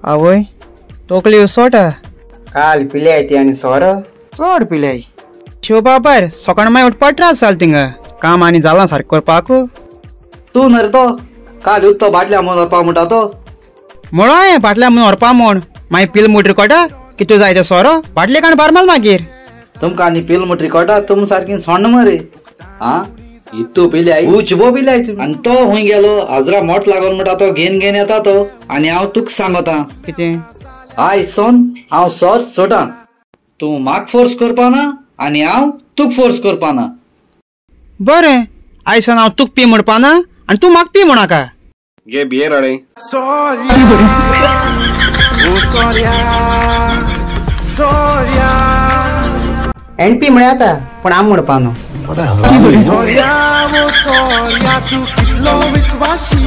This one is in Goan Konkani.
आवय तोकली उसोटा काल पिल्याय ती आनी सोरो चड पिल्याय. शिवबा भायर सकाळ मागीर उठपा त्रास जाल थिंगा काम आनी जालां सारकें करपाक. तूं न्हय तो काल उठतो बाटल्या म्हूण व्हरपा म्हणटा तो. म्हणो हांवें बाटल्या म्हूण व्हरपा म्हूण मागीर पिल मुटरी कोटा कितू जाय तें सोरो बाटले काण बारमाल मागीर. तुमकां आनी पिल मुटरी कोटा तुम सारकी सोंड मरे. आं इतू पिल्याय उचबो पिल्याय आनी तो हुंय गेलो आजरा मोट लागोन म्हणटा तो घेन घेन येता तो. आनी हांव तुका सांगता कितें आयज सोन हांव सोर सोडा. तूं म्हाका फोर्स करपा ना आनी हांव तुका फोर्स करपा ना. बरें आयज सान हांव तुका पी म्हणपा ना आनी तूं म्हाका पी म्हणनाका. घे बियर हाडय. एन पी म्हळ्यार आता पूण आम म्हणपा न्हू. सोर्या वो सोर्या तूं कितलो विस्वाशी.